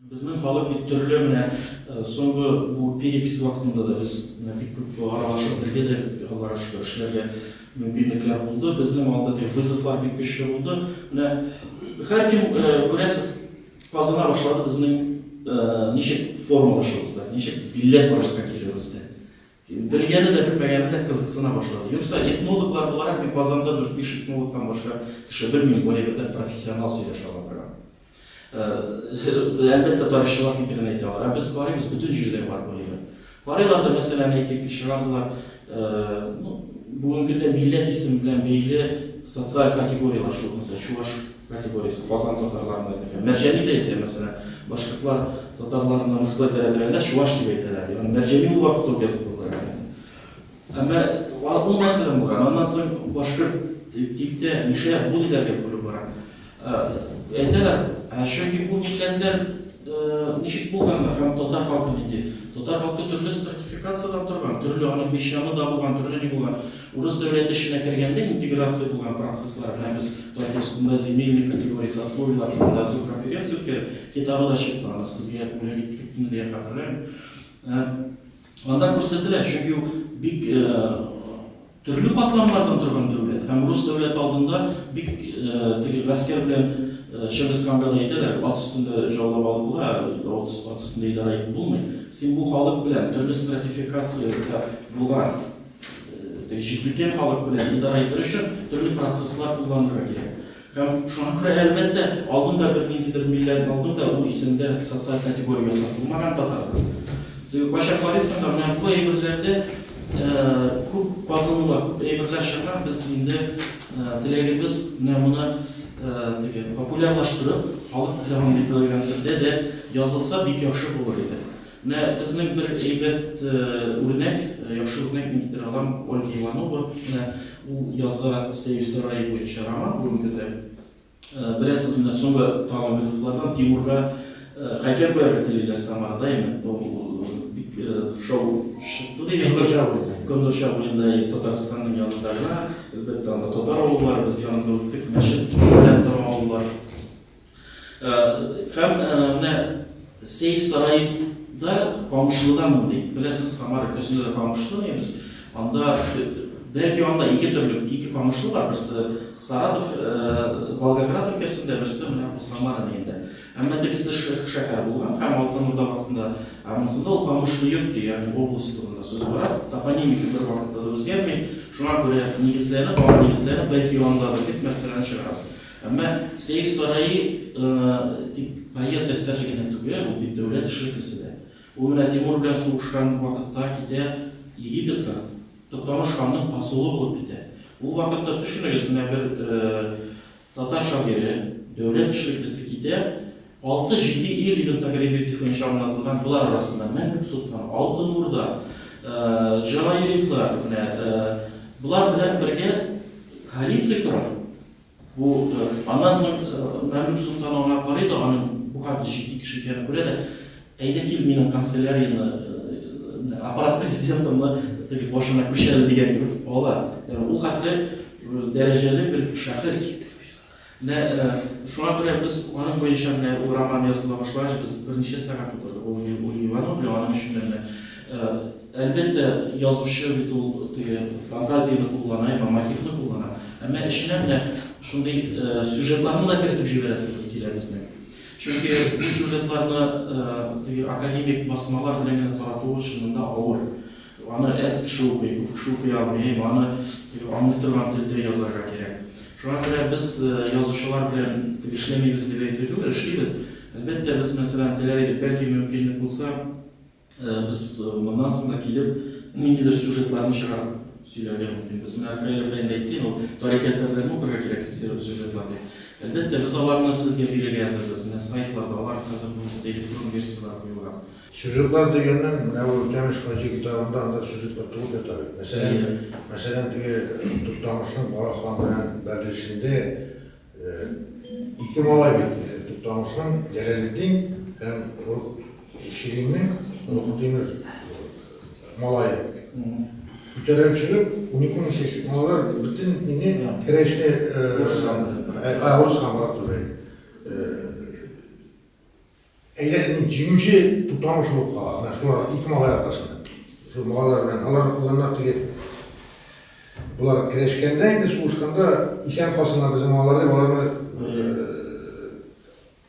Безнең халык бит төрле, менә соңгы бу перепись вакытында да без менә бик күп аралашып, бергә дә, Аллага шөкер, эшләргә мөмкинлекләр булды. Безнең алда теге вызовлар бик көчле булды. Менә һәркем, күрәсез, казына башлады безнең ничек формалашуыбызда, ничек милләт барлыкка килүебездә. Белгәне дә, белмәгәне дә кызыксына башлады. Юкса, этнологлар буларак мин Казанда дүрт-биш этнологтан башка кеше белмим, бу әйбердә профессионал сөйләшә ала торган. Әлбәттә, тарихчылар фикерен әйтә алар. Ә без карыйбыз, бөтен җирдә бар бу әйбер. Карыйлар да, мәсәлән, әйтик, чыгардылар, ну, бүгенге көндә милләт исеме белән бәйле социаль категорияләр шул, мәсәлән, чуваш категориясе, Казан татарларын да әйтергә. Мәрҗани дә әйтә, мәсәлән, башкортлар татарларны мыскыл итәргә теләгәндә чуваш дип әйтәләр. Ягъни Мәрҗани ул вакытта ук язып куйдылар. Әмма ул нәрсәдән булган? Аннан соң башкорт дип тә, мишәр, бу диләргә бүлеп бара. Әйтәләр, ә чөнки бу милләтләр ничек булганнар һәм татар халкы нинди? Татар халкы төрле стратификациядән торган, төрле аның мещаны да булган, төрле ни булган. Урыс дәүләте эченә кергәндә интеграция булган процесслар белән без вопрос земельной категории, сословиелар турында зур конференция үткәреп, китабы да чыкты, аны сезгә бүләк иттекме дигән хәтерләмим. Анда күрсәтелә, чөнки ул бик төрле катламнардан торган дәүләт һәм рус дәүләте алдында бик теге гаскәр белән Чыңгызханга да әйтәләр, ат өстендә җаулап алып була, ә ат өстендә идарә итеп булмый. Син бу халык белән төрле стратификациядә булган теге җитлеккән халык белән идарә итәр өчен төрле процесслар кулланырга кирәк. Һәм шуңа күрә, әлбәттә, алдын да берниндидер милләт, алдын да ул исемдә социаль категория ясап булмаган татарда. Теге кайчак карыйсың да, менә бу әйберләрдә күп казынулар, күп әйберләр чыга, без инде теләгебез менә моны теге популярлаштырып, халык теле аңлый торган телдә дә язылса бик яхшы булыр иде. Менә безнең бер әйбәт үрнәк, яхшы үрнәк мин китерә алам, Ольга Иванова, менә ул яза Сәйф сарае буенча роман бүгенге көндә. Беләсез, менә соңгы тагын вызовлардан Тимурга һәйкәл куярга телиләр Самарада, әйме, ул бик шау чыкты дип әйтер. Кондырча буенда. Кондырча буенда, Татарстанның янында гына, әлбәттә, анда татар авыллары, без янында үттек, мәчет белән тора авыллар. Һәм менә Сейф сараенда Камышлыда мондый, беләсез, Самара өлкәсендә дә Камышлы дибез. Анда бәлки анда ике төрле, ике Камышлы бар, берсе Саратов, Волгоград өлкәсендә, берсе менә бу Самара дигәндә. Әмма тегесе шәһәр булган һәм Алтын Урда вакытында, ә монысында ул Камышлы йорт ди, ягъни область турында сүз бара. Топонимика бер вакытта да үзгәрми. Шуңа күрә нигезләнеп, аңа нигезләнеп, бәлки андадыр дип мәсьәләне чыгарабыз. Әмма Сәйф Сараи тик поэт әсәре генә түгел, ул бит дәүләт эшлеклесе дә. Ул менә Тимур белән сугышкан вакытта китә Египетка, Туктамыш ханның посолы булып китә. Ул вакытта, төшенегез, менә бер татар шагыйре, дәүләт эшлеклесе китә, алты-җиде ил Ибн Тагрибир буенча аңлатылган, болар арасында Мәмлүк солтаны, Алтын Урда, Җалаиридлар, менә болар белән бергә коалиция кора. Бу, аннан соң Мәмлүк солтаны аңа карый да, аның бу хәтле җитди кеше икәнен күрә дә, әйдә кил минем канцелярияне, аппарат президентымны теге башына күч әле дигән кебек ала. Ягъни ул хәтле дәрәҗәле бер шәхес. Менә шуңа күрә без аның буенча менә ул роман языла башлагач, без берничә сәгать утырдык Ольга Иванова белән, аның өчен дә менә Әлбәттә, язучы бит ул теге фантазияне куллана, әмма мотивны куллана. Әмма эченә менә шундый сюжетларны да кертеп җибәрәсебез килә безнең. Чөнки бу сюжетларны теге академик басмалар белән генә таратуы чынында авыр. Аны әз кеше укый, күп кеше укый алмый, әмма аны теге аңлый торган телдә язарга кирәк. Шуңа күрә без язучылар белән теге эшләмибез дип әйтү түгел, эшлибез. Әлбәттә, без, мәсәлән, теләр идек, бәлки мөмкинлек булса, Без моннан соң да килеп, ниндидер сюжетларны чыгарып сөйләргә мөмкинбез. Менә Ркаил әфәнде әйтте инде, ул тарихи әсәрләрне укырга кирәк, сюжетлар дип. Әлбәттә, без аларны сезгә бирергә әзербез. Менә сайтларда алар хәзер бүгенге көндә электрон версияләре куелган. Сюжетлар дигәннән, менә бу Үтәмеш хаҗи китабында анда сюжетлар тулып ята бит. Мәсәлән, мәсәлән, теге Туктамышның Кара хан белән бәрелешендә Ике малай бит, Туктамышның Җәләлетдин һәм Шириннең Рухтимер малае. Күтәрелеп чыгып, унике-унөч яшьлек малайлар бөтен мине керәшне урыс хан, урыс хан барып түгел. Әйләнеп җиңүче Туктамыш булып кала. Менә шулар ике малай аркасында. Шул малайлар белән алар уланнар теге болар көрәшкәндә инде сугышканда исән калсыннар безнең малайлар дип аларны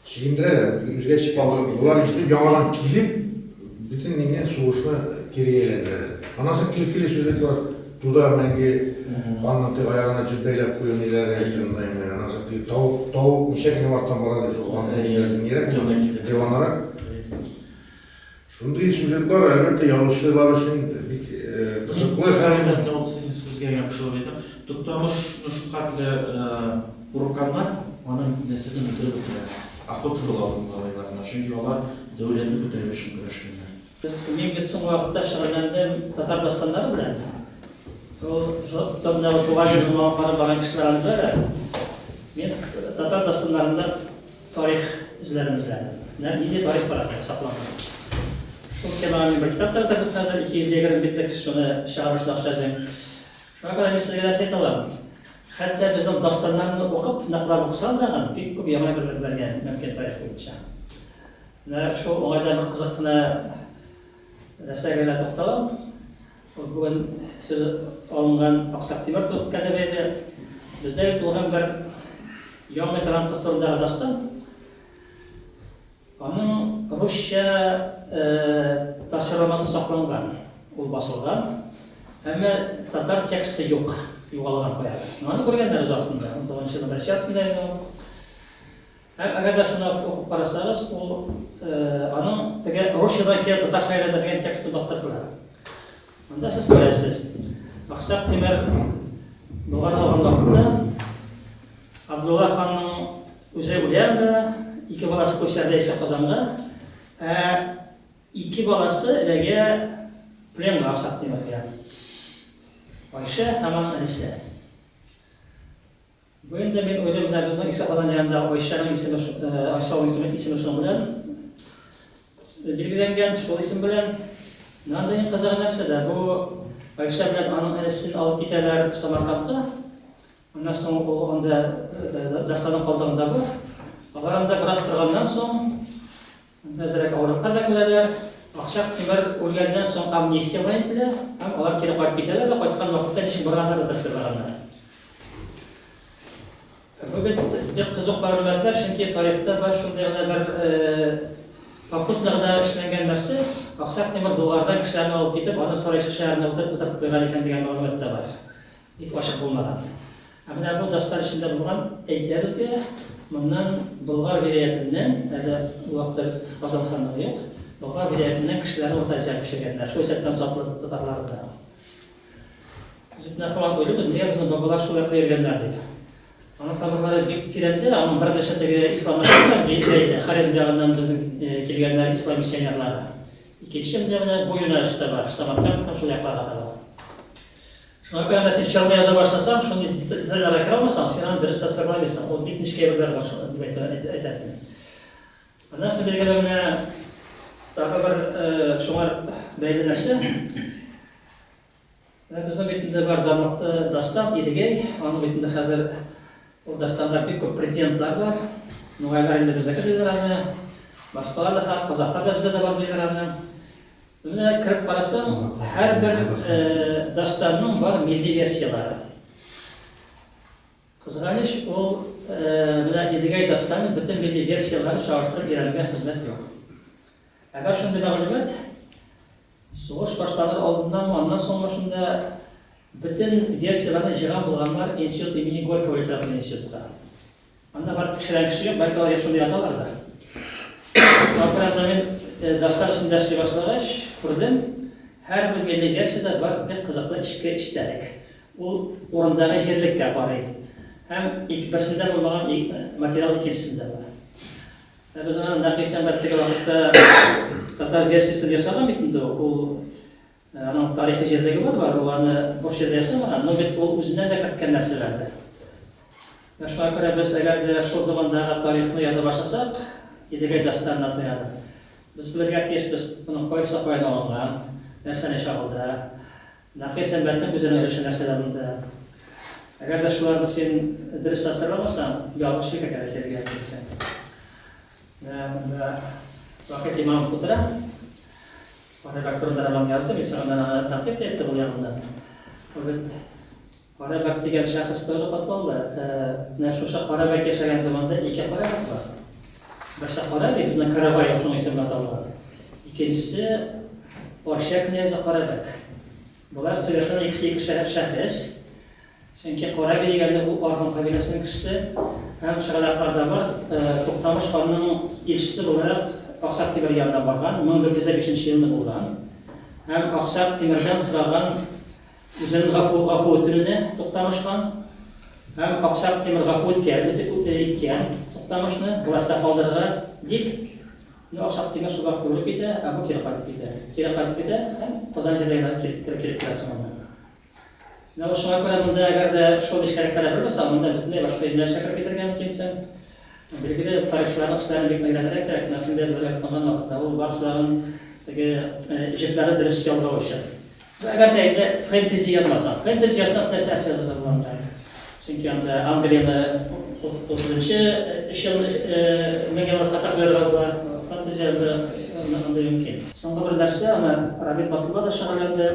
чигендерәләр, үзгә чиккән. Болар ишетеп яңадан килеп бөтен мине сугышны кирегә әйләндерәләр. Аннан соң килкеле сюжетлар туда мәңге ханның теге аягына җеп бәйләп кую ниләре турында инде. Аннан соң теге тавык, тавык ничә кенә арттан бара дип шул ханның ниләрен нирәк диванарак. Шундый сюжетлар, әлбәттә, язучылар өчен бик кызыклы һәм сүзгә генә кушылып әйтәм. Туктамышны шулхәтле курыкканнар, аның нәселен үтереп бетерәләр. Охота була аның малайларына, чөнки алар дәүләтне күтәрү өчен көрәшкәннәр. Мин бит соңгы вакытта шөгыльләндем татар дастаннары белән. Ул томдагы туган җирне карап барган кешеләр аны беләләр. Мин татар дастаннарында тарих эзләрен эзләдем. Менә нинди тарих бар анда сакланган. Шул темага мин бер китап та язып хәзер 220 битлек шуны чыгару өчен акча эзлим. Шуңа күрә мин сезгә нәрсә әйтә алам? Хәтта безнең дастаннарны укып, ныклап укысаң да, бик күп яңа әйберләр белергә мөмкин тарих буенча. Менә шул уңайдан бер кызык кына нәрсәгә генә тукталам. Ул бүген сүз алынган Аксак Тимер турында бәйле. Бездә бит булган бер янмый торган кыз турындагы дастан. Аның русча тасвирламасы сакланган, ул басылган. Әмма татар тексты юк, югалган каядыр. Аны күргәннәр үз вакытында, 19 елның беренче яртысында инде ул. Һәм әгәр дә шуны укып карасагыз, ул аның теге русчадан кире татарча әйләндерелгән текстын бастырдылар. Монда сез күрәсез, Аксак Тимер Болгарны алган вакытта Абдулла ханның үзе үлә анда, ике баласы күчәрдә исә Казанга, ә ике баласы эләгә пленга Аксак Тимергә. Айшә һәм аның энесе. Бу инде мин уйлыйм, менә безнең Исхак ананың янындагы Айшәнең исеме, Айсылуның исеме, исеме шуның белән билгеләнгән, шул исем белән. Менә анда иң кызыгы нәрсәдә? Бу Айшә белән аның энесен алып китәләр Самаркандка. Аннан соң ул анда дастанның калдыгында бар. Алар анда бераз торганнан соң, анда әзрәк авырлыклар да күрәләр. Аксак Тимер үлгәннән соң амнистия игълан ителә һәм алар кире кайтып китәләр дә, кайткан вакытта ничек барганнар да тасвирлаганнар. Бу бит бик кызык мәгълүматлар, чөнки тарихта бар шундый гына бер попутно гына эшләнгән нәрсә. Аксак Тимер Болгардан кешеләрне алып китеп, аны Сарайчык шәһәренә утыртып куйган икән дигән мәгълүмат та бар. Бик ачык булмаган. Ә менә бу дастан эчендә булган әйтә безгә, моннан Болгар вилаятеннән, әле ул вакытта бит Казан ханлыгы юк, Болгар вилаятеннән кешеләрне Урта Азиягә күчергәннәр, шул исәптән затлы татарларны да. Без бит менә һаман уйлыйбыз, нигә безнең бабалар шул якта йөргәннәр дип. Аның тамырлары бик тирәндә, аның бер өлеше теге исламлашу белән бәйле, Хорезм ягыннан безнең килгәннәр ислам миссионерлары. Икенче менә бу юнәлештә бар, Самарканд һәм шул якларга таба. Шуңа күрә менә син чорны яза башласаң, шундый детальләргә керә алмасаң, син аны дөрес тасвирламыйсың. Ул бик нечкә әйберләр бар шул дип әйтә идем. Аннан соң билгеле менә тагы бер шуңа бәйле нәрсә. Менә безнең бит инде бар данлыклы дастан Идегәй. Аның бит инде хәзер ул дастанда бик күп претендентлар бар. Нугайлар инде безнеке диләр аны. Башкалар да, казахлар да бездә дә бар диләр аны. Менә кереп карасаң, һәрбер дастанның бар милли версияләре. Кызганыч, ул менә Идегәй дастаны бөтен милли версияләрен чагыштырып өйрәнелгән хезмәт юк. Ә бар шундый мәгълүмат, сугыш башланыр алдыннанмы, аннан соңмы шунда бөтен версияләрне җыйган булганнар Институт имени Горького литературный институтка. Анда барып тикшергән кеше юк, бәлки алар шунда яталардыр. Ахырында мин дастан эчендә эшли башлагач, күрдем, һәрбер милли версиядә бар бик кызыклы эчке эчтәлек. Ул урындагы җирлеккә карый. Һәм берсендә булмаган материал икенчесендә бар. Ә без аны Нәкый Сәнгать теге вакытта татар версиясен ясаган бит инде ул. Аның тарихи җирлеге бар, бар, ул аны буш җирдә ясамаган, но бит ул үзеннән дә керткән нәрсәләрне. Менә шуңа күрә без әгәр дә шул замандагы тарихны яза башласак, Идегәй дастанына таянып, без белергә тиешбез, моның кайсы каян алынган, нәрсәне чагылдыра, Нәкый Сәнбәтнең үзенең өлеше нәрсәдә монда. Әгәр дә шуларны син дөрес тасвирламасаң, ялгыш фикергә дә килергә мөмкинсең. Менә монда. Вахит Имамов утыра. Карабәк турында роман язды, мин соңыннан аны тәнкыйть тә иттем ул ягыннан. Ул бит Карабәк дигән шәхес тоже катлаулы. Менә шушы Карабәк яшәгән заманда ике Карабәк бар. Берсе Караби, безнең Карабаев шуның исеменә аталган. Икенчесе Арча князе Карабәк. Болар совершенно икесе ике шәхес. Чөнки Караби дигәндә ул Аргын кабиләсенең кешесе һәм чыганакларда бар, Туктамыш ханның илчесе буларак Аксак Тимер янына барган, 1405 нче елны булган. Һәм Аксак Тимердән сораган үзен гафу гафу үтенүне Туктамыш хан. Һәм Аксак Тимер гафу иткән, иткән Туктамышны, властьта калдырырга дип. Ну, Аксак Тимер шул вакытта үлеп китә, ә бу кире кайтып китә. Кире кайтып китә һәм Казан җирлегенә килеп кереп керә соңыннан. Менә шуңа күрә монда әгәр дә шул нечкәлекләрне белмәсәң, монда бөтенләй башка юнәлешкә кереп китәргә мөмкинсең. Билгеле, тарихчыларның эшләрен бик нык өйрәнергә кирәк. Менә шундый әзерләргә тотынган вакытта ул барысыларын теге җепләрне дөрес ялгау өчен. Әгәр дә инде фэнтези язмасаң, фэнтези язсаң, теләсә нәрсә язарга була анда. Чөнки анда Англияне утызынчы ел, меңьеллыкка куярга була, фэнтези язарга андый мөмкин. Соңгы бер нәрсә, аны Рамил Батулла да шөгыльләнде.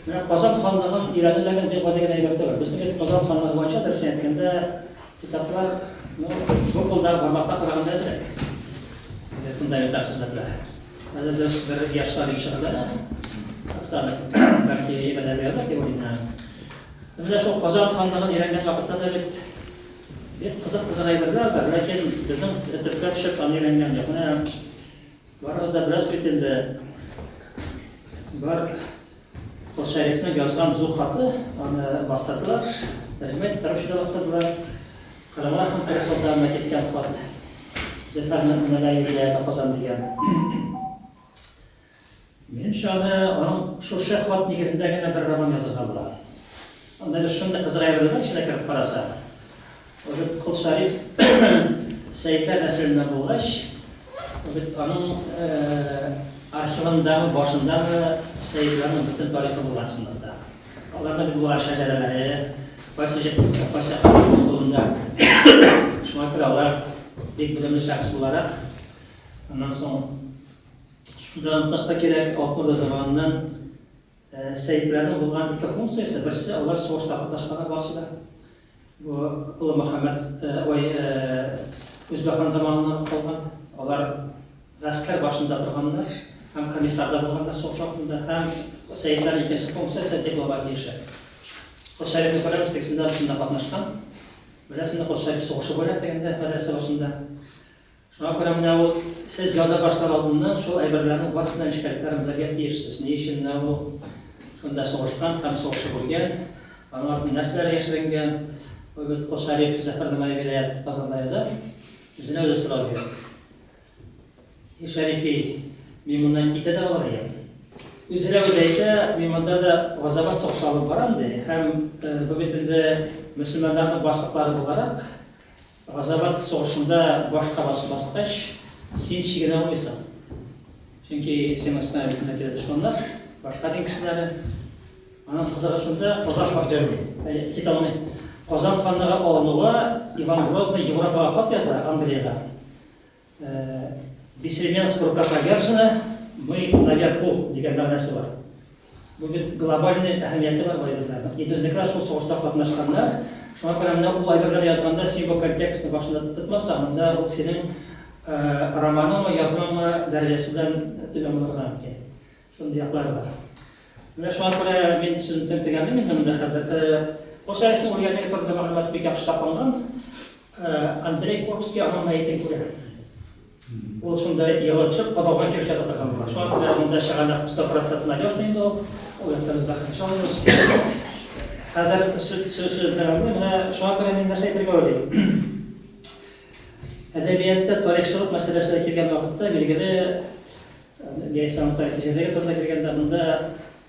Менә Казан ханлыгын өйрәнү дә бик гади генә әйбер түгел. Безнең бит Казан ханлыгы буенча, дөресен әйткәндә, китаплар, ну, бу кулдагы бармакка караганда әзрәк. Инде фундаменталь хезмәтләр. Хәзер без бер яшь табиб шөгыльләнә. Оксана, бәлки, әйбәтләп язар дип уйлыйм. Менә шул Казан ханлыгын өйрәнгән вакытта да бит бик кызык-кызык әйберләр бар, ләкин безнең төпкә төшеп аны өйрәнгән юк. Менә барыгыз да беләсез бит инде, бар Кол Шәрифнең язган зур хаты, аны бастырдылар, тәрҗемә итеп торучы да бастырдылар. Кырымга һәм Кырым солтанына киткән хат, Зөфәр Мәләй вилаяте Казан дигән. Минемчә, аны аның шушы хат нигезендә генә бер роман язырга була. Анда әле шундый кызык әйбер бар, эченә кереп караса. Ул бит Кол Шәриф Сәетләр нәселеннән булгач, ул бит аның архивындамы, башындамы Сәетләрнең бөтен тарихы булган чынлыкта. Аларның бит булган шәҗәрәләре, кайсы җир, кайсы халыкның кулында. Шуңа күрә алар бик белемле шәхес буларак, аннан соң шуны да онытмаска кирәк, Алтын Урда заманыннан сәетләрнең булган ике функциясе, берсе, алар сугышта катнашканнар барысы да. Бу Олы Мөхәммәд, ой, Үзбәк хан заманыннан ук калган. Алар гаскәр башында торганнар һәм комиссар да булганнар сугыш вакытында. Һәм сәетләрнең икенче функциясе, дипломатия эше. Кол Шәрифне күрәбез, тегесендә, бусында катнашкан. Беләсеңме, Кол Шәриф сугышы бара тегендә, мәдрәсә башында. Шуңа күрә менә ул сез яза башлар алдыннан шул әйберләрнең барысын да нечкәлекләрен белергә тиешсез. Ни өчен менә ул шунда сугышкан һәм сугышып үлгән, аның артында нәрсәләр яшеренгән. Ул бит Кол Шәриф Зәфәр Нумай вилаять Казанда яза. Үзенә үзе сорау бирә. И Шәрифи, мин моннан китә дә алыр идем. Үзенә үзе әйтә, мин монда да газамат сугышы алып барам, ди. Һәм бу бит инде мөселманнарның башлыклары буларак, Газават сугышында башка басып баскач, син чигенә алмыйсың. Чөнки синең өстеңә бит инде килә дошманнар, башка дин кешеләре. Аның кызыгы шунда, Казан Качып китә алмый. Әйе, китә алмый. Казан ханлыгы алынуга, Иван Грозный Европага хат яза, Англиягә. Бесерменск рука повержена, мы наверху дигән мәгънәсе бар. Бу бит глобальный әһәмияте бар бу әйберләрнең. И безнекеләр шул сугышта катнашканнар. Шуңа күрә менә ул әйберләрне язганда син бу контекстны башында тотмасаң, монда ул синең романыңмы, язмаңмы дәрәҗәседән түбән булырга мөмкин. Шундый яклары бар. Менә шуңа күрә мин сүзне төгәллим инде монда хәзер. Кол Шәрифнең үлгәнлеге турында мәгълүмат бик яхшы сакланган. Андрей Курбский аның мәетен күрә. Ул шунда егылып төшеп, кадалган килеш ята торган була. Шуңа күрә монда чыганак 100% надежный инде ул. Ул яктан без бәхетле чалыйбыз. Хәзер сүз сүз тәмамлыйм. Менә шуңа күрә мин нәрсә әйтергә уйлыйм. Әдәбиятта тарихчылык мәсьәләсенә килгән вакытта, билгеле, яисә аның тарихи җирлеге турында килгәндә, монда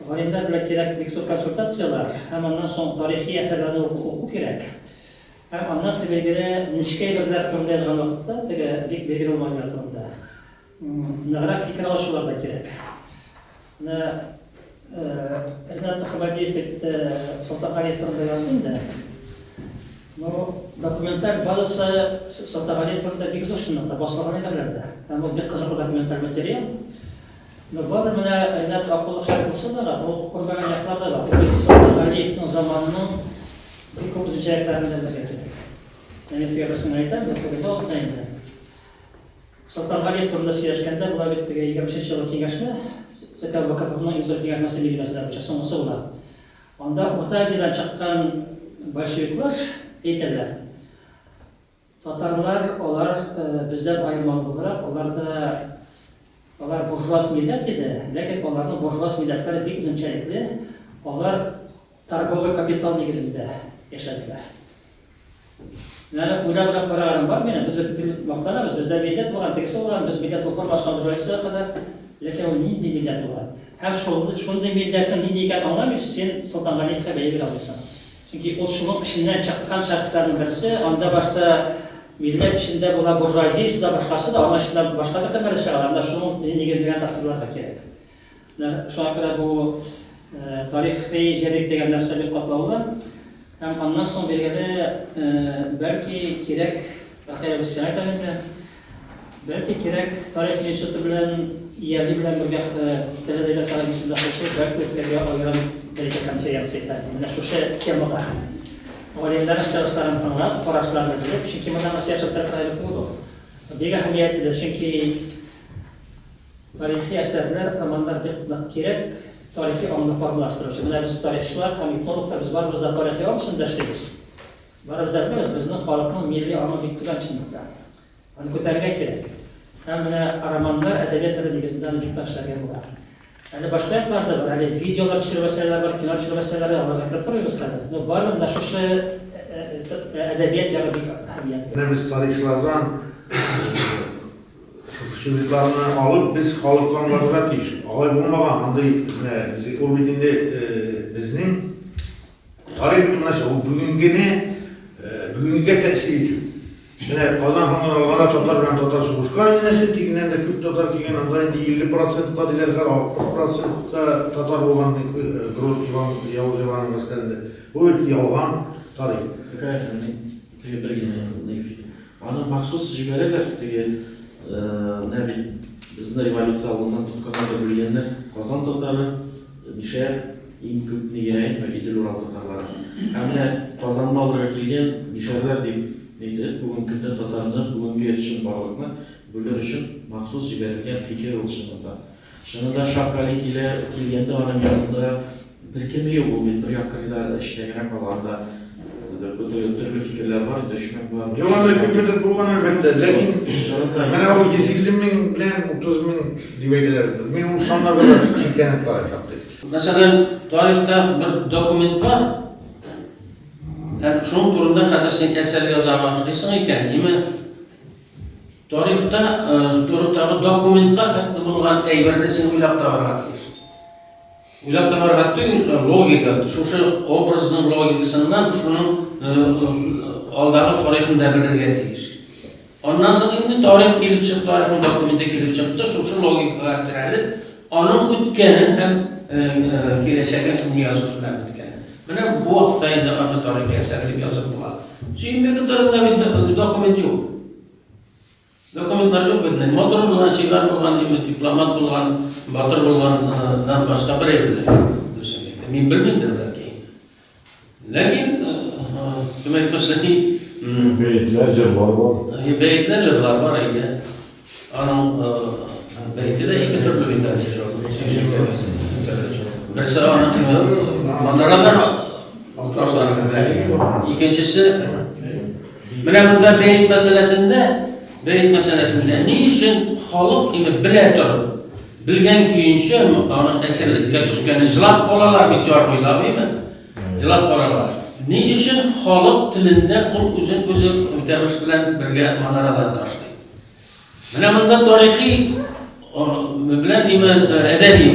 галимнәр белән кирәк бик зур консультацияләр һәм аннан соң тарихи әсәрләрне уку кирәк. Һәм аннан соң, билгеле, нечкә әйберләр турында язган вакытта, теге бик билгеле булмаган турында, ныграк фикер алышулар да кирәк. Менә Ринат Мөхәммәдиев бит Солтангалиев турында язды инде. Ну, документаль базасы Солтангалиев турында бик зур чынлыкта, басылган әйберләр дә. Һәм ул бик кызыклы документаль материал. Но барыбер менә Ренат акыллы шәхес булса да, ул күрмәгән яклар да бар. Ул бит Солтангалиевның заманының бик күп үзенчәлекләрен дә белергә кирәк. Мин сезгә берсен әйтәм, бу түгел дә инде. Солтангалиев турында сөйләшкәндә, була бит теге 23 еллык киңәшмә, ЦК ВКПБның иң зур киңәшмәсе милли мәсьәлә буенча соңгысы була. Анда Урта Азиядән чыккан большевиклар әйтәләр, татарлар алар бездән аермалы буларак, алар да алар буржуаз милләт иде, ләкин аларның буржуаз милләтләре бик үзенчәлекле, алар торговый капитал нигезендә яшәделәр. Менә уйлап-уйлап караганым бар минем, без бит гел мактанабыз, бездә милләт булган, тегесе булган, без милләт булып формалашканбыз революциягә кадәр, ләкин ул нинди милләт булган? Һәм шул, шундый милләтнең нинди икәнен аңламыйча, син Солтангалиевка бәя бирә алмыйсың. Чөнки ул шуның эченнән чыккан шәхесләрнең берсе, анда башта милләт эчендә була буржуазиясе дә, башкасы да, аның эченнән башка төркемнәр дә чыгалар, менә шуның нигезләгән тасвирларга кирәк. Менә шуңа күрә бу тарихи җәдит дигән нәрсә бик катлаулы. Һәм аннан соң, билгеле, бәлки кирәк, Рәхәй абый сиңа әйтәм инде, бәлки кирәк тарих институты белән, ИЯЛИ белән бергә Тәҗрибә сарай институтында кушып, бәлки үткәрергә аерым бер-ике конференция итәргә. Менә шушы темага. Галимнәрнең чыгышларын тыңлап, карашларын белеп, чөнки монда мәсьәлә шул кадәр түгел ул. Бик әһәмиятле, чөнки Тарихи әсәрләр, романнар бик нык кирәк, тарихи аңны формалаштыру өчен. Менә без тарихчылар һәм этнологлар, без барыбыз да тарихи аң өстендә эшлибез. Барыбыз да беләбез, безнең халыкның милли аңы бик түбән чынлыкта. Аны күтәрергә кирәк. Һәм менә романнар, әдәби әсәрләр нигезендә аны бик нык эшләргә була. Әле башка яклар да бар, әле видеолар төшерү мәсьәләләре бар, кино төшерү мәсьәләләре, аларга кереп тормыйбыз хәзер. Но барыбер менә шушы әдәбият ягы бик әһәмиятле. Менә без тарихчылардан Шушы сюжетларны алып, без халыкка аңлатырга тиеш. Алай булмаган, андый менә без ул бит инде безнең тарих бит ул нәрсә, ул бүгенгене бүгенгегә тәэсир итү. Менә Казан ханлыгын алганда татар белән татар сугышкан инде нәрсә, тегеннән дә күп татар килгән, анда инде 50 процентка диләр, хәзер 60 процентка татар булган Грот Иван, Явыз Иванның гаскәрендә. Бу бит ялган тарих. Конечно, мин теге бер генә фикер. Аны махсус җибәрәләр, теге, менә бит безне революция алдыннан тотканнар да бүлгәннәр, Казан татары, мишәр, иң күп ни генә әйтмә, Идел-Урал татарлары. Һәм менә Казанны алырга килгән мишәрләр дип әйтеп, бүгенге көндә татарны, бүгенге чынбарлыкны бүлер өчен махсус җибәрелгән фикер ул чынында. Чынында Шаһгали килә, килгәндә аның янында беркеме юк, ул бит бер як кырыйда эчтә генә кала, анда төрле фикерләр бар инде, 3000 бар. Юк, анда күпмедер булган әлбәттә, ләкин менә ул 150 мең белән 30 мең дип әйтәләр. Мин ул саннарга да шикләнеп карыйм шактый. Мәсәлән, тарихта бер документ бар, һәм шуның турында хәзер син әсәр яза башлыйсың икән, ниме? Тарихта, тарихтагы документка хәтле булган әйберне син уйлап табарга тиеш. Уйлап табарга түгел, логика, шушы образның логикасыннан шуның алдагы тарихын да белергә тиеш. Аннан соң инде тарих килеп чыкты, тарихның документы килеп чыкты, шушы логикага терәлеп, аның үткәнен һәм киләчәген язу белән беткән. Менә бу вакытта инде аны тарихи әсәр дип язып була. Сөембикә турында бит документ юк. Документлар юк бит. Матур булган, чибәр булган, именно дипломат булган, батыр булганнан башка бер әйбер дә юк. Дөресен әйтәм. Мин белмимдер бәлки. Ләкин, кем әйтмешли, Бәетләр, җырлар бар. Бәетләр, җырлар бар, әйе. Аның бәете дә ике төрле бит әле. Берсе аның манарадан ташланып, икенчесе менә монда бәет мәсьәләсендә, бәет мәсьәләсендә ни өчен халык инде белә торып, белгән көенчә аның әсирлеккә төшкәнен җылап калалар бит яр буйлап, әйме? Җылап калалар. Ни өчен халык телендә ул үзен үзе Үтәмеш белән бергә манарадан ташлый? Менә монда тарихи белән именно әдәби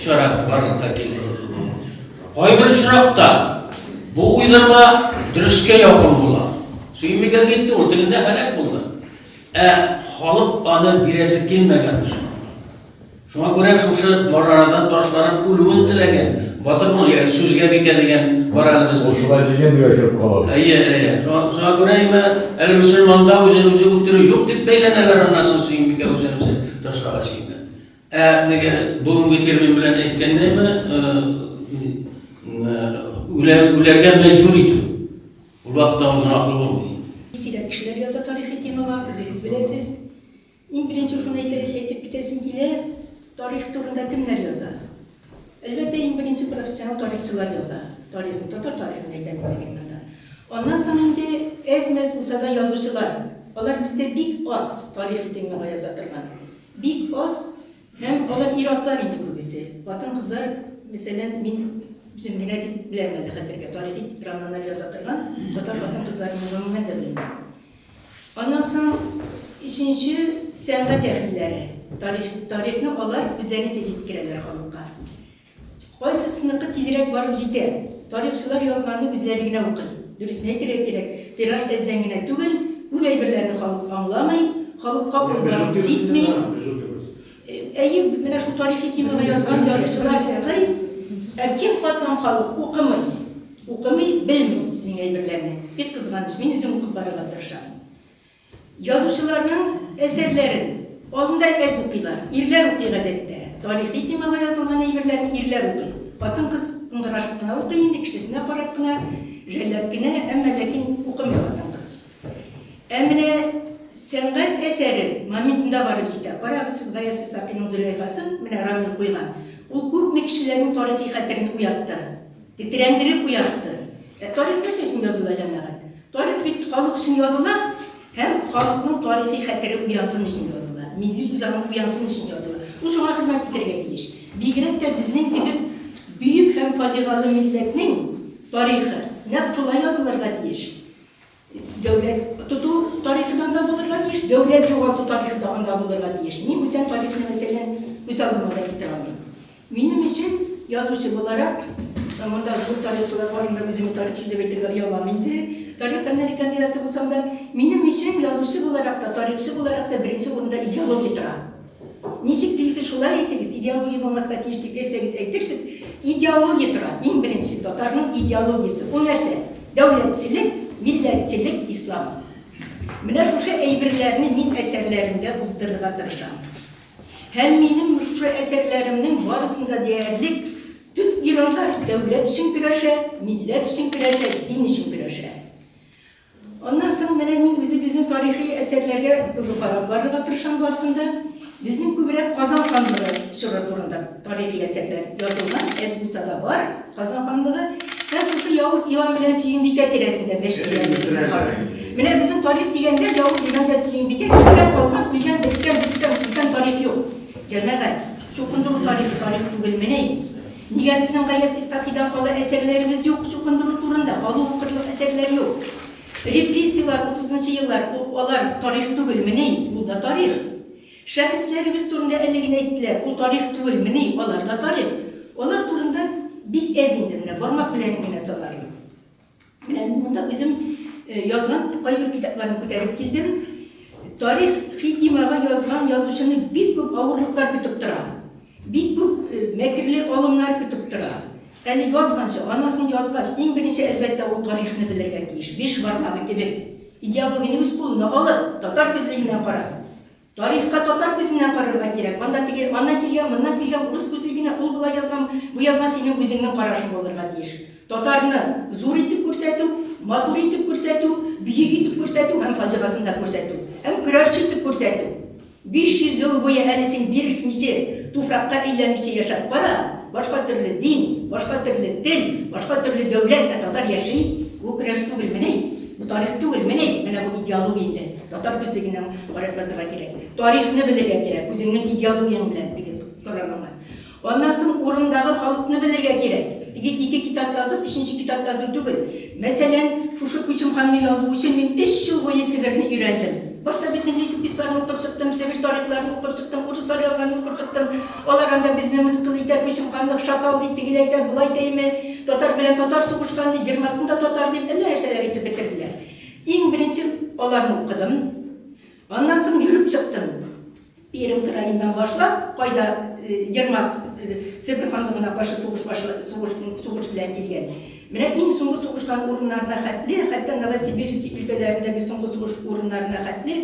чара барлыкка килә. Кайбер очракта бу уйдырма дөрескә якын була. Сөембикә китте, ул тегендә һәлак булды. Ә халык аны бирәсе килмәгән дошманга. Шуңа күрә шушы манарадан ташланып үлүен теләгән. Батыр булу, ягъни сүзгә бикә дигән бар әле безнең. Ул шулай дигән дигә кереп кала. Әйе, әйе. Шуңа күрә инде әле мөселманда үзен үзе үтерү юк дип бәйләнәләр аннан соң Сөембикә үзен үзе ташлагач инде. Ә теге бүгенге термин белән әйткәндәме, үләргә мәҗбүр итү. Ул вакытта ул гөнаһлы булмый. Сирәк кешеләр яза тарихи темага, үзегез беләсез. Иң беренче шуны әйтеп китәсем килә, тарих турында кемнәр яза? Әлбәттә, иң беренче профессионал тарихчылар яза. Тарихны, татар тарихын әйтәм инде мин монда. Аннан соң инде әз-мәз булса да язучылар. Алар бездә бик аз тарихи темага яза торган. Бик аз һәм алар ир-атлар инде күбесе. Хатын-кызлар, мәсәлән, мин үзем генә дип беләм әле хәзергә тарихи романнар яза торган татар хатын-кызларын гомумән дә белмим. Аннан соң өченче сәнгать әһелләре. Тарих, тарихны алар үзләренчә җиткерәләр халыкка. Кайсысыныкы тизрәк барып җитә? Тарихчылар язганны үзләре генә укый. Дөресен әйтергә кирәк, тираж әздән генә түгел, күп әйберләрне халык аңламый, халыкка ул барып җитми. Әйе, менә шул тарихи темага язган язучылар укый, ә киң катлам халык укымый. Укымый, белми сезнең әйберләрне. Бик кызганыч, мин үзем укып барырга тырышам. Язучыларның әсәрләрен алында әз укыйлар, ирләр укый гадәттә. Тарихи темага язылган әйберләрне ирләр укый. Хатын-кыз ыңгырашып кына укый инде, кешесенә карап кына, жәлләп кенә, әмма ләкин укымый хатын-кыз. Ә менә сәнгать әсәре моментында барып җитә. Карагыз сез Гаяз Исхакыйның Зөләйхасын, менә Рамил куйган. Ул күпме кешеләрнең тарихи хәтерен уятты. Тетрәндереп уятты. Ә тарих нәрсә өчен языла, җәмәгать? Тарих бит халык өчен языла һәм халыкның тарихи хәтере уянсын өчен языла, милли үзаңы уянсын өчен языла. Ул шуңа хезмәт итәргә тиеш. Бигрәк тә безнең кебек бөек һәм фаҗигале милләтнең тарихы нәкъ шулай язылырга тиеш. Дәүләт тоту тарихы да анда булырга тиеш, дәүләт югалту тарихы да анда булырга тиеш. Мин бүтән тарихны, мәсәлән, күз алдыма да китерә алмыйм. Минем өчен, язучы буларак, монда зур тарихчылар барында үземне тарихчы дип әйтергә оялам инде, тарих фәннәре кандидаты булсам да, минем өчен язучы буларак та, тарихчы буларак та беренче урында идеология тора. Ничек телисез, шулай әйтегез, идеология булмаска тиеш дип әйтсәгез әйтерсез, идеология тора, иң беренче, татарның идеологиясе. Ул нәрсә? Дәүләтчелек, милләтчелек, ислам. Менә шушы әйберләрне мин әсәрләремдә уздырырга тырышам. Һәм минем шушы әсәрләремнең барысында диярлек төп геройлар дәүләт өчен көрәшә, милләт өчен көрәшә, дин өчен көрәшә. Аннан соң менә мин үзебезнең тарихи әсәрләргә уже карап барырга тырышам барысында. Безнең күбрәк Казан ханлыгы чоры турында тарихи әсәрләр язылган, әз булса да бар Казан ханлыгы. Һәм шушы Явыз Иван белән Сөембикә тирәсендә мәш килә безнең халык. Менә безнең тарих дигәндә Явыз Иван да Сөембикә килгән, калган, үлгән, беткән, беткән, бүтән тарих юк. Җәмәгать, чукындыру тарихы тарих түгелмени? Нигә безнең Гаяз Исхакыйдан кала әсәрләребез юк чукындыру турында, алу укырлык әсәрләр юк. Репрессияләр 30 еллар, алар тарих түгелмени? Ул да тарих. Шәхесләребез турында әле генә әйттеләр, ул тарих түгелмени? Алар да тарих. Алар турында бик әз инде, менә бармак белән генә санарлык. Менә мин монда үзем язган кайбер китапларны күтәреп килдем. Тарихи темага язган язучыны бик күп авырлыклар көтеп тора. Бик күп мәкерле алымнар көтеп тора. Әле язганчы, анасын язгач, иң беренче әлбәттә ул тарихны белергә тиеш. Биш бармагы кебек. Идеологияне үз кулына алып, татар күзлегеннән карап. Тарихка татар күзеннән карарга кирәк. Анда теге аннан килгән, моннан килгән урыс күзлегенә ул болай язган, бу язган синең үзеңнең карашың булырга тиеш. Татарны зур итеп күрсәтү, матур итеп күрсәтү, бөек итеп күрсәтү һәм фаҗигасын да күрсәтү. Һәм көрәшче итеп күрсәтү. 500 ел буе әле син бирешмичә, туфракка әйләнмичә яшәп кара, башка төрле дин, башка төрле тел, башка төрле дәүләт, ә татар яши. Бу көрәш түгелмени? Бу тарих түгелмени? Менә бу идеология инде. Татар күзлегеннән карап язырга кирәк. Тарихны белергә кирәк, үзеңнең идеологияң белән теге торырыңа. Аннан соң урындагы халыкны белергә кирәк. Теге ике китап язып, өченче китап язу түгел. Мәсәлән, шушы Күчем ханны язу өчен мин 3 ел буе Себерне өйрәндем. Башта бит летописьларны укып чыктым, Себер тарихларын укып чыктым, урыслар язганын укып чыктым. Алар анда безне мыскыл итә, Күчем ханны шакал ди, тегеләй әйтә, болай әйтә, татар белән татар сугышкан ди, Ермакны да татар дип, әллә нәрсәләр әйтеп бетерделәр. Иң беренче аларны укыдым. Аннан соң йөреп чыктым. Пермь краеннан башлап, кайда Ермак Себер ханлыгына каршы сугыш сугыш сугыш белән килгән. Менә иң соңгы сугышкан урыннарына хәтле, хәтта Новосибирский өлкәләрендәге соңгы сугыш урыннарына хәтле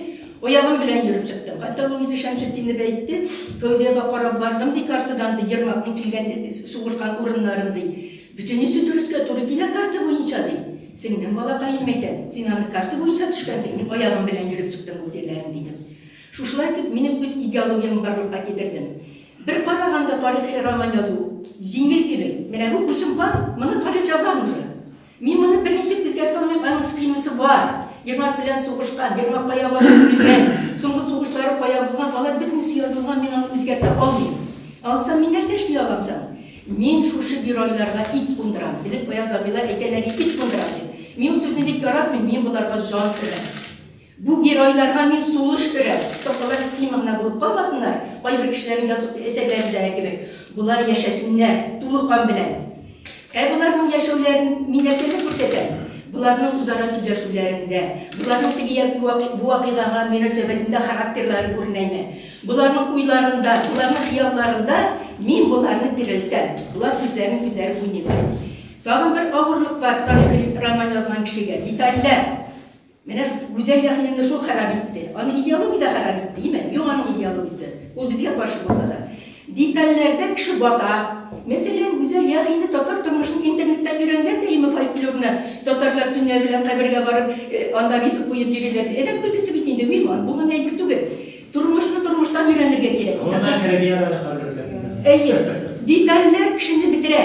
аягым белән йөреп чыктым. Хәтта Луиза Шәмсетдинова әйтте, Фәүзия апа карап бардым ди картадан ди, Ермакның килгән сугышкан урыннарын ди. Бөтенесе дөрескә туры килә карта буенча ди. Сеңлем, балакаем әйтәм, син аны карта буенча төшкәнсең, мин аягым белән йөреп чыктым ул җирләрен дидем. Шушылай итеп минем үз идеологиямне барлыкка китердем. Бер караганда тарихи роман язу җиңел кебек. Менә бу Күчем хан, моны тарих язган уже. Мин моны берничек үзгәртә алмыйм, аның схемасы бар. Ермак белән сугышкан, Ермак кая барып үлгән, соңгы сугышлары кая булган, алар бөтенесе язылган, мин аны үзгәртә алмыйм. Алсам, мин нәрсә эшли алам соң? Мин шушы геройларга ит кундырам. Элек Аяз абыйлар әйтәләр иде, ит кундырам дип. Мин ул сүзне бик яратмыйм, мин боларга җан өрәм. Бу геройларга мин сулыш өрәм. Чтоб алар схема гына булып калмасыннар, кайбер кешеләрнең язу әсәрләрендәге кебек. Болар яшәсеннәр, тулы кан белән. Ә боларның яшәүләрен мин нәрсәдә күрсәтәм? Боларның үзара сөйләшүләрендә, боларның теге яки бу вакыйгага мөнәсәбәтендә характерлары күренәме? Боларның уйларында, боларның хыялларында мин боларны терелтәм. Болар үзләрен үзләре уйныйлар. Тагын бер авырлык бар тарихи роман язган кешегә, детальләр. Менә Гүзәл Яхинаны шул харап итте. Аны идеология дә харап итте, име? Юк аның идеологиясе. Ул безгә каршы булса да. Детальләрдә кеше бата. Мәсәлән, Гүзәл Яхина татар тормышын интернеттан өйрәнгән дә име фольклорны. Татарлар төнлә белән кабергә барып, анда ризык куеп йөриләр. Адәм көлкесе бит инде, Гыйльман, булган әйбер түгел. Тормышны тормыштан өйрәнергә кирәк. Гомумән, керергә ярый кабергә. Әйе, детальләр кешене бетерә.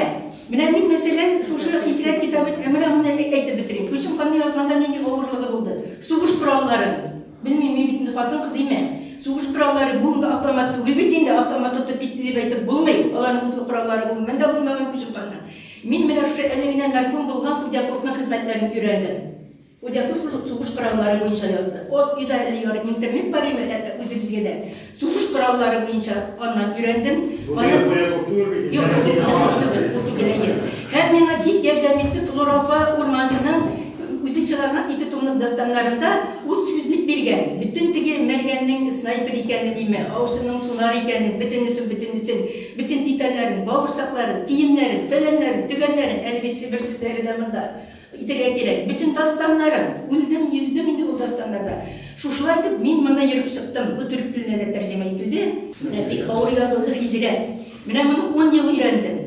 Менә мин, мәсәлән, шушы Хиҗрәт китабын, ә менә моны әйтеп бетерим. Күчем ханны язганда нинди авырлыгы булды? Сугыш коралларын. Белмим, мин бит инде хатын-кыз име. Сугыш кораллары бүгенге автомат түгел бит инде, автомат тотып китте дип әйтеп булмый. Аларның утлы кораллары гомумән дә булмаган Күчем ханның. Мин менә шушы әле генә мәрхүм булган Худяковның хезмәтләрен өйрәндем. Худяков сугыш кораллары буенча язды. От өйдә әле ярый интернет бар име үзебезгә дә. Сугыш кораллары буенча аннан өйрәндем. Бу теге Худяков түгел бит. Юк, Худяков түгел, ул түгел, әйе. Һәм миңа бик ярдәм итте Флора апа Урманчының үзе чыгарган ике томлык дастаннарында ул сүзлек биргән. Бөтен теге мәргәннең снайпер икәнен име, аучының сунар икәнен, бөтенесен, бөтенесен, бөтен детальләрен, бавырсакларын, киемнәрен, фәләннәрен, төгәннәрен, әле бит Себер сүзләре дә монда. Итәргә кирәк. Бөтен дастаннарын, үлдем, йөздем инде ул дастаннарда. Шушылай итеп мин моны йөреп чыктым. Бу төрек теленә дә тәрҗемә ителде. Менә бик авыр язылды Хиҗрәт. Менә моны 10 ел өйрәндем.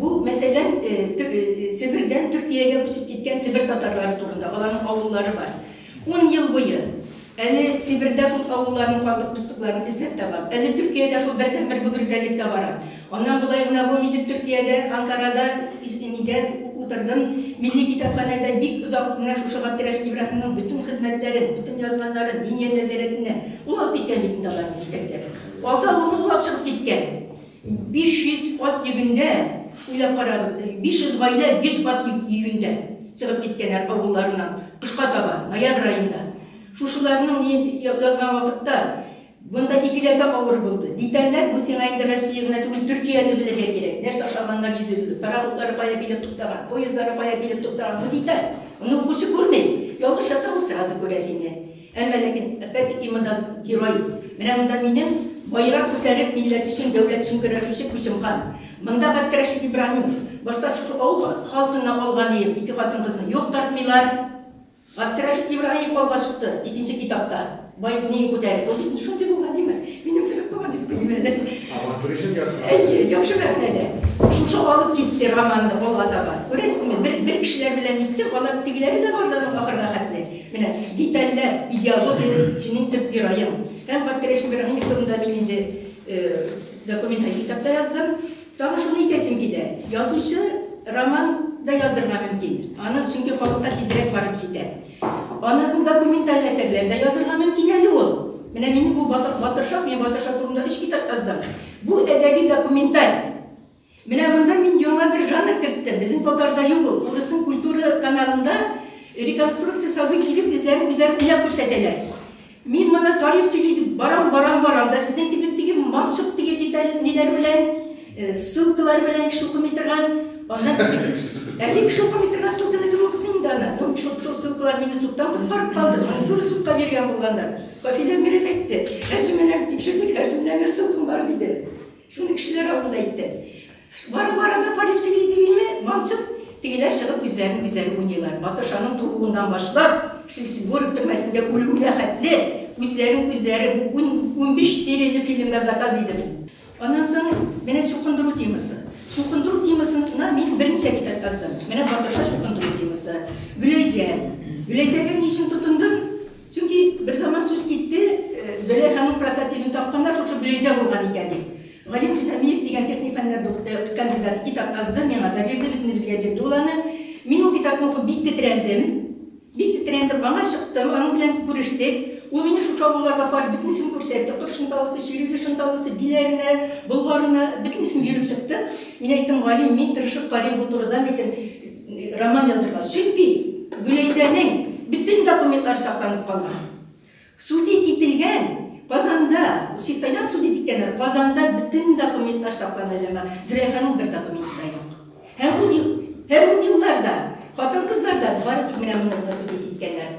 Бу, мәсәлән, Себердән Төркиягә күчеп киткән Себер татарлары турында, аларның авыллары бар. 10 ел буе әле Себердә шул авылларның калдык-постыкларын эзләп табам. Әле Төркиядә шул бердәнбер бөгердәлеккә барам. Аннан болай гына булмый дип Төркиядә, Анкарада, нидә утырдым. Милли китапханәдә бик озак менә шушы Габдерәшит Ибраһимның бөтен хезмәтләрен, бөтен язганнарын Диния нәзарәтенә ул алып киткән бит инде аларны җитәкләп. Алты авылны ул алып чыгып киткән. 500 ат йөгендә, уйлап карагыз, 500 гаилә 100 ат йөгендә чыгып киткәннәр авылларыннан кышка таба, ноябрь аенда. Шушыларның ни язган вакытта монда икеләтә авыр булды. Детальләр бу сиңа инде Россия генә түгел, Төркияне белергә кирәк. Нәрсә ашаганнар йөзелде, пароходлары кая килеп туктаган, поездлары кая килеп туктаган. Бу деталь. Моны укучы күрми. Ялгыш язса, ул сразу күрә сине. Әмма ләкин опять-таки монда герой. Менә монда минем байрак күтәреп милләт өчен, дәүләт өчен көрәшүче Күчем хан. Монда Габдерәшит Ибраһимов. Башта шушы авыл халкыннан алган ием, ике хатын-кызны юк тартмыйлар. Габдерәшит Ибраһимов алга чыкты икенче китапта. Бай ни күтәреп. Ул бит шундый булган димме? Минем кебек булган дип уйлыйм әле. Авантюризм яхшы. Әйе, яхшы мәгънәдә. Шушы алып китте романны алга таба. Күрәсезме, бер бер кешеләр белән китте, алар тегеләре дә барды аның ахырына хәтле. Менә детальләр, идеология синең төп героең. Һәм Габдерәшит Ибраһимов турында мин инде документаль китапта яздым. Тагын шуны әйтәсем килә. Язучы роман да язырга мөмкин. Аның чөнки халыкка тизрәк барып җитә. Аннан соң документаль әсәрләр дә язырга мөмкин әле ул. Менә минем бу Батыршак, мин Батыршак турында 3 китап яздым. Бу әдәби документаль. Менә монда мин яңа бер жанр керттем. Безнең татарда юк ул. Урысның культура каналында реконструкция событий дип үзләрен үзләре уйлап күрсәтәләр. Мин моны тарих сөйли дип барам, барам, барам да сезнең кебек теге манчык теге деталь ниләр белән, ссылкалар белән кеше укымый торган, аннан әле кеше укымый торган ссылканы кем укысын инде аны? Ну, шул ссылкалар мине судтан коткарып калды. Моны тоже судка биргән булганнар. Кафилә Миров әйтте, һәр җөмләне тикшердек, һәр җөмләне ссылкам бар диде. Шуны кешеләр алдында әйттем. Бара-бара да тарих сөйли димиме? Мансур, тегеләр чыгып үзләрен үзләре уйныйлар. Батыршаның тууыннан башлап, Шлиссельбург төрмәсендә үлүенә хәтле үзләрен үзләре бу 15 серияле фильмда заказ иде бу. Аннан соң менә чукындыру темасы. Чукындыру темасына мин берничә китап яздым. Менә Батырша чукындыру темасы. Гөләйзә. Гөләйзәгә ни өчен тотындым? Чөнки бер заман сүз китте, Зөләйханың прототибын тапканнар, шушы Гөләйзә булган икән дип. Галим Хисамиев дигән техник фәннәр кандидаты китап язды, миңа да бирде, бөтенебезгә бирде ул аны. Мин ул китапны укып бик тетрәндем. Бик тетрәндем, аңа чыктым, аның белән күрештек. Ул мине шушы авылларга апарып бөтенесен күрсәтте. Кыр Шынталысы, Чирүле Шынталысы, Биләренә, Болгарына, бөтенесен йөреп чыкты. Мин әйттем, Галим, мин тырышып карыйм бу турыда, мин әйтәм, роман язырга. Чөнки Гөләйзәнең бөтен документлары сакланып калган. Судить ителгән, Казанда, Чистайдан судить иткәннәр, Казанда бөтен документлар саклана, җәмәгать. Зөләйханың бер документы да юк. Һәм ул һәм ул елларда хатын-кызлар да бары тик менә моны гына судить иткәннәр.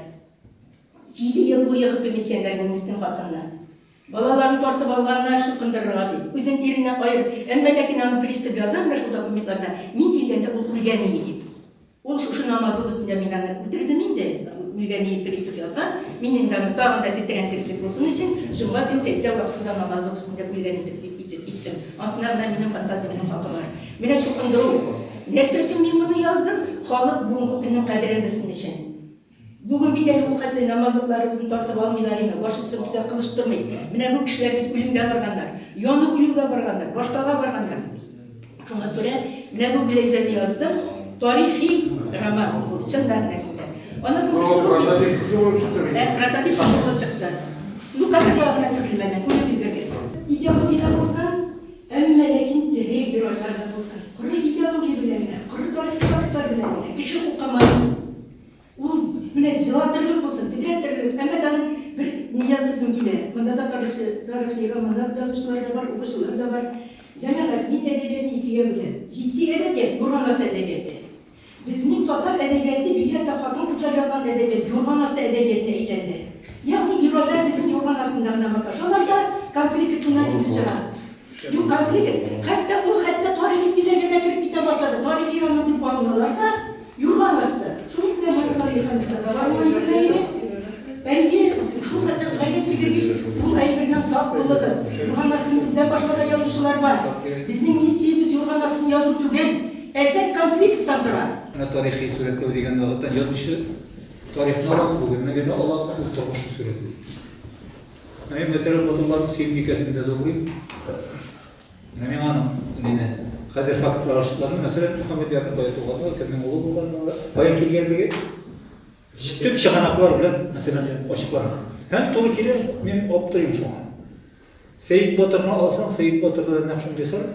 7 ел буе хөкем иткәннәр бу мескен хатынны. Балаларын тартып алганнар, чукындырырга дип. Үзен иреннән аерып. Әмма ләкин аны пристав яза менә шул документларда, мин килгәндә ул үлгән иде дип. Ул шушы намазлык өстендә мин аны үтердем инде, үлгән диеп пристав язган. Мин инде аны тагын да тетрәндерерлек булсын өчен, җомга көн сәҗдә вакытында намазлык өстендә үлгән итеп итеп иттем. Астына гына минем фантазиямнең хакы бар. Менә чукындыру. Нәрсә өчен мин моны яздым? Халык бүгенге көннең кадерен белсен өчен. Бүген бит әле ул хәтле намазлыкларыбызны тартып алмыйлар име, баш өстебездә кылыч тормый. Менә бу кешеләр бит үлемгә барганнар, янып үлемгә барганнар, башкага барганнар. Шуңа күрә менә бу Гөләйзәне яздым, тарихи роман бу, чын мәгънәсендә. Аннан соң бер сорау Прототип шушы булып чыкты бит. Ә, прототип шушы булып чыкты. Ну, кадрлар гына сүрелмәгән, үлеп өлгергән. Идеология дә булсын, әмма ләкин тере геройлар да булсын. Коры идеология белән генә, коры тарихи фактлар белән генә кеше укымый. Ул менә җылатырлык булсын, тетрәтерлек, әмма дә аның бер ни язасым килә. Монда да тарихчы, тарихи романнар язучылар да бар, укучылар да бар. Җәмәгать, мин әдәбиятны икегә бүләм. Җитди әдәбият, юрган асты әдәбияты. Безнең татар әдәбияты, бигрәк тә хатын-кызлар язган әдәбият, юрган асты әдәбиятына әйләнде. Ягъни геройлар безнең юрган астында гына маташалар да, конфликт шуннан килеп чыга. Юк, конфликт. Хәтта ул хәтта тарихи ниләргә дә кереп китә башлады. Тарихи роман дип алыналар да, юрган асты. Шул белән бер тарихи кандидат да бар ул әйберләр име? Әйе, шул хәтта гайрәт чигергеч ул әйбердән сак булыгыз. Юрган астын бездән башка да язучылар бар. Безнең миссиябез юрган астын язу түгел. Әсәр конфликттан тора. Менә тарихи сурәтләү дигән вакытта язучы тарихны ала, бүгенне генә ала, ул тормышны сурәтли. Ә мин, мәсәлән, Батулланың Сөембикәсен дә укыйм. Менә миңа аның нине, хәзер фактлар ачыкланды, мәсәлән, Мөхәммәдьярның кая туганлыгы, кемнең улы булганлыгы, каян килгәнлеге төп чыганаклар белән, мәсәлән, ачыклана. Һәм туры килә, мин аптырыйм шуңа. Сәет Батырны алсаң, Сәет Батырда да нәкъ шундый хәл,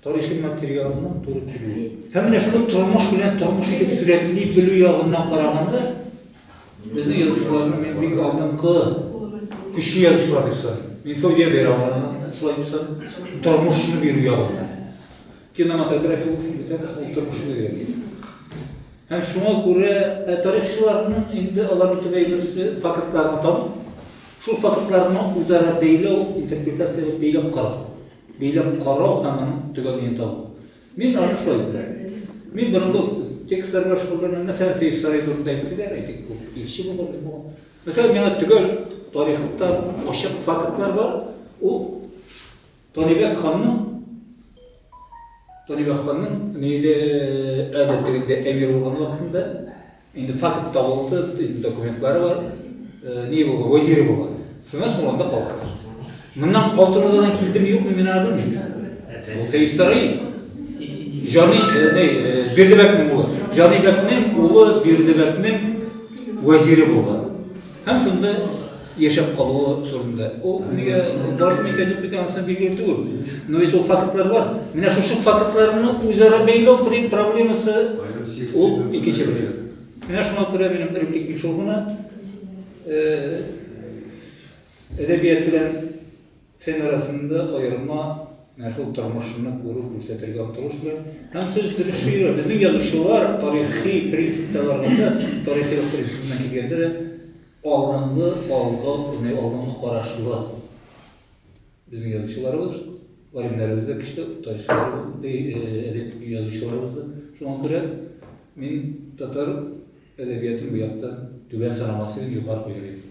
тарихи материалның туры килүе. Һәм менә шуны тормыш белән тормыш итеп сурәтли белү ягыннан караганда, безнең язучыларны мин бик алдынгы, көчле язучылар дип саныйм. Мин Фәүзия Бәйрамованы шулай дип саныйм. Тормышны бирү ягыннан. Кинематография булсын, бөтен ул тормышны бирә. Һәм шуңа күрә тарихчыларның инде аларның төп әйберсе фактларны табып, шул фактларны үзара бәйләү, интерпретацияләп бәйләп карау. Бәйләп карау һәм аның төгәллеген табу. Мин аны шулай беләм. Мин борынгы текстлар белән шөгыльләнәм. Мәсәлән, Сәйф Сарай турында әйттеләр, әйтик, ул илче булган, ни булган. Мәсәлән, миңа төгәл тарихта ачык фактлар бар. Ул Танибәк ханның Танибәк ханның нидә әле тегендә әмир булган вакытында инде факт табылды, инде документлары бар, ни булган, вәзире булган. Шуннан соң анда калган. Моннан Алтын Урдадан килдеме, юкмы, мин аны белмим. Ул Сәйф Сарай Җани, ни, Бирдебәкнең улы. Җанибәкнең улы Бирдебәкнең вәзире булган. Һәм шунда яшәп калуы турында. Ул нигә бармы икән, юк икән, анысы билгеле түгел. Но бит ул фактлар бар. Менә шушы фактларны үзара бәйләү проблемасы ул икенче бер әйбер. Менә шуңа күрә минем репликам шул гына. Әдәбият белән фән арасында аерма менә шул тормышны күрү, күрсәтергә омтылыш белән. Һәм сез дөрес сөйләр. Безнең язучылар тарихи принципта барганда, тарихи принцибыннан килгәндә дә алдынгы, алгы, алдынгы карашлы безнең язучыларыбыз. Галимнәребез дә көчле, тарихчылар, әдәп язучыларыбыз да. Шуңа күрә мин татар әдәбиятын бу якта түбән санамас идем, югары куяр идем.